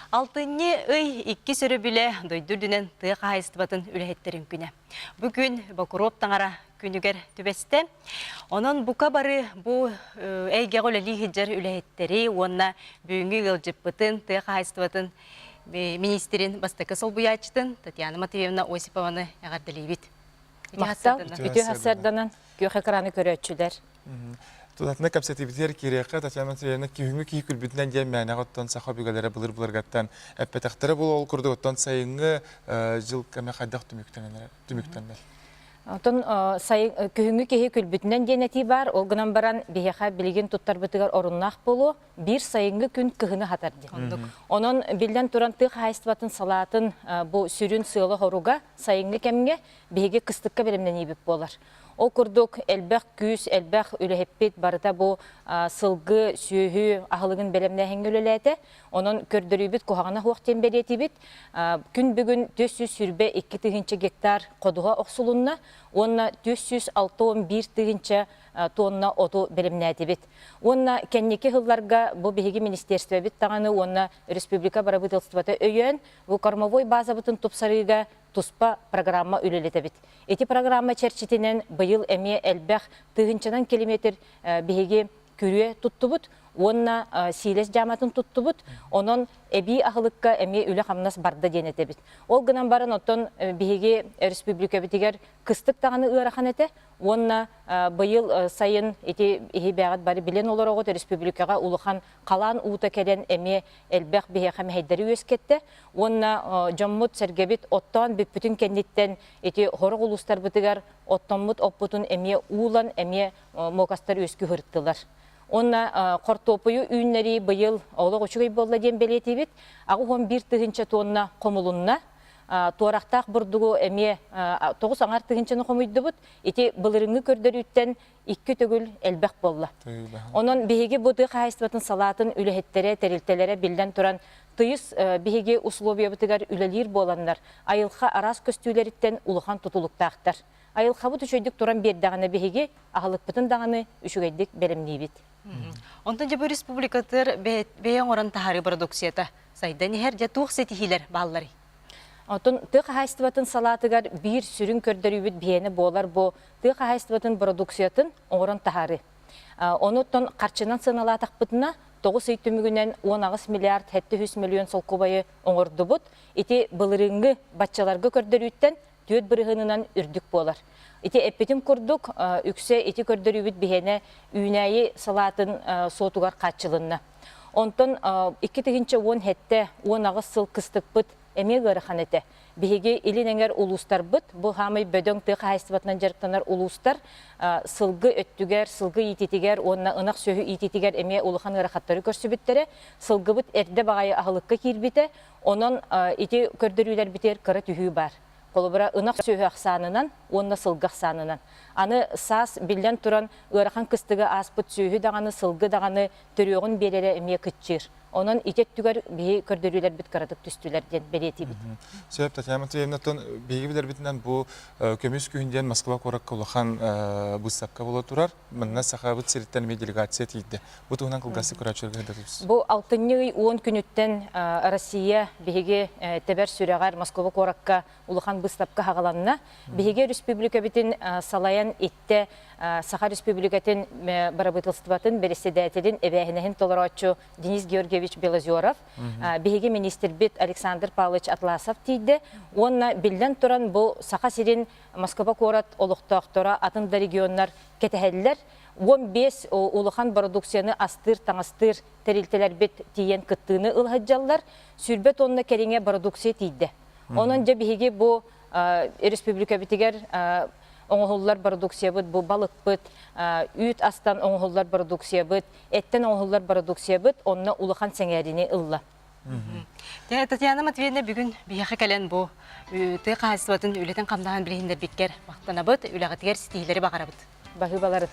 Алтынньы ый иккис өрөбүлэ дойду үрдүнэн тыа хаһаайыстыбатын үлэһиттэрин күнэ. Бу күн Бокуруоп таҥара күнүгэр түбэстэ. Онон бука бары бу эйгэҕэ үлэлии сылдьар үлэһиттэри уонна бүгүҥҥү ыалдьыппытын тыа хаһаайыстыбатын министрин бастакы солбуйааччытын Татьяна Матвеевна Осипованы эҕэрдэлиибит. Махтал, үтүө сарсыарданан күөх экраны көрөөччүлэр. Тутатына кэпсэтиибитигэр киириэххэ Татьяна Матвеевна күһүҥҥү киһи күлбүтүнэн диэн мээнэҕэ оттон саха өбүгэлэрэ былыр-былыргаттан эппэтэхтэрэ буолуо ол курдук оттон сайыҥҥы дьыл кэмэ хайдах түмүктэнэр? Оттон сайын күһүҥҥү киһи күлбүтүнэн диэн этии баар, ол гынан баран биһиэхэ билигин туттарбытыгар оруннаах буолуо, биир сайыҥҥы күн кыһыны хатар диэн. Онон биллэн туран тыа хаһаайыстыбатын салаатын бу сүрүн сыала-соруга сайыҥҥы кэмҥэ биһиги кыстыкка бэлэмнэниибит буолар. Ол курдук элбэх күүс, элбэх үлэһиппит барыта бу сылгы, сүөһү аһылыгын бэлэмнээһиҥҥэ үлэлээтэ. Онон көрдөрүүбүт куһаҕана суох диэн бэлиэтиибит. Күн бүгүн 422 тыһыынча гектар ходуһа охсулунна уонна 461 тыһыынча тонна оту бэлэмнээтибит. Уонна кэнники сылларга бу биһиги министерствобит даҕаны уонна республика бырабыыталыстыбата өйөөн, бу кормовой базабытын тупсарыыга туспа программа үлэлэтэбит. Ити программа чэрчитинэн быйыл эмиэ элбэх тыһыынчанан километр биһиги күрүө туттубут уонна сиилэс дьааматын туттубут. Онон эбии аһылыкка эмиэ үлэ-хамнас барда диэн этэбит. Ол гынан баран оттон биһиги республикабытыгар кыстык даҕаны ыарахан этэ уонна быйыл сайын ити иһи бэҕэт бары билэн олороҕут республикаҕа улахан халаан уута кэлэн эмиэ элбэх биһиэхэ мэһэйдэри үөскэттэ уонна дьоммут-сэргэбит оттоон бүппүтүн кэнниттэн ити сорох улуустарбытыгар оттоммут оппутун эмиэ уулан эмиэ муокастар үөскүү сырыттылар. Уонна хортуоппуйу үүннэрии быйыл олох үчүгэй буолла диэн бэлиэтиибит. 81 тыһыынча тонна хомулунна. Туорахтаах бурдугу эмиэ 9 аҥар тыһыынчаны хомуйдубут. Ити былырыҥҥы көрдөрүүттэн икки төгүл элбэх буолла. Онон биһиги бу тыа хаһаайыстыбатын салаатын үлэһиттэрэ, тэрилтэлэрэ биллэн туран тыйыс биһиги условиябытыгар үлэлиир буоланнар, айылҕа араас көстүүлэриттэн улахан тутулуктаахтар. Айылҕабыт үчүгэйдик туран биэрдэҕинэ биһиги аһылыкпытын даҕаны үчүгэйдик бэлэмниибит. Онтон дьэ бу республикатыгар бэйэ оҥорон таһаарыы продукцията сайдан иһэр, дьэ туох ситиһиилэр баалларый? Оттон тыа хаһаайыстыбатын салаатыгар биир сүрүн көрдөрүүбүт биһиэнэ буолар бу тыа хаһаайыстыбатын бородууксуйатын оҥорон таһаарыы. Ону оттон харчынан сыаналаатахпытына, 9 ый түмүгүнэн 18 миллиард 700 миллион солкуобайы оҥордубут. Ити былырыыҥҥы баччаларга көрдөрүүттэн 4 бырыһыанынан үрдүк буолар. Ити эппитим курдук, үксэ ити көрдөрүүбүт биһиэнэ үүнээйи салаатын суотугар хааччылынна. Онтон 2017 18 сыл кыстыкпыт эмиэ ыарахан этэ. Биһиги илин эҥэр улуустарбыт, бу хаамай бөдөҥ тыа хаһаайыстыбатынан дьарыктанар улуустар сылгы өттүгэр, сылгы иититигэр уонна ынах сүөһү иититигэр эмиэ улахан ыарахаттары көрсүбүттэрэ. Сылгыбыт эрдэ баҕайы аһылыкка киирбитэ, онон ити көрдөрүүлэрбитигэр кыра түһүү баар. Холобура, ынах сүөһү ахсаанынан уонна сылгы ахсаанынан. Аны саас, биллэн туран, ыарахан кыстыгы ааспыт сүөһү даҕаны, сылгы даҕаны төрүөҕүн биэрэрэ эмиэ кыччыыр. Онон ити өттүгэр биһи көрдөрүүлэрбит кыратык түстүлэр диэн бэлиэтиибит. Сөп, Татьяна Матвеевна, оттон биһиги билэрбитинэн бу көмүс күһүн диэн Москва куоракка улахан быыстапка буола турар. Манна Сахабыт сириттэн эмиэ делегация тиийдэ. Бу туһунан кылгастык көрөөччүлэргэ сырдатабыз. Бу алтынньы ый 10 күнүттэн Россия биһиги тэбэр сүрэҕэр Москва куоракка улахан быыстапка хаҕаланна. Биһиги республикабытын салайан иттэ Саха Республикатын бырабыыталыстыбатын бэрэссэдээтэлин эбээһинэһин толорооччу Денис Георгиевич Белозеров, биһиги министрбит Александр Павлович Атласов тиийдэ уонна биллэн туран бу Саха сирин Москва куорат олохтоохторо атын да регионнар кэтэһэллэр. 15 улахан бородууксуйаны астыыр-таҥастыыр тэрилтэлэрбит тиийэн кыттыыны ыла сылдьаллар. 20 тонна кэриҥэ бородууксуйа тиийдэ. Онон дьэ биһиги бу республикабытыгар оҥоһуллар бородууксуйабыт бу балыкпыт, үүт астан оҥоһуллар бородууксуйабыт, эттэн оҥоһуллар бородууксуйабыт онно улахан сэҥээриини ылла. Татьяна Матвеевна бүгүн биһиэхэ кэлэн бу тыа хаһаайыстыбатын үлэтин-хамнаһын билиһиннэрбиккэр махтанабыт, үлэҕитигэр ситиһиилэри баҕарабыт. Баһыыбаларын.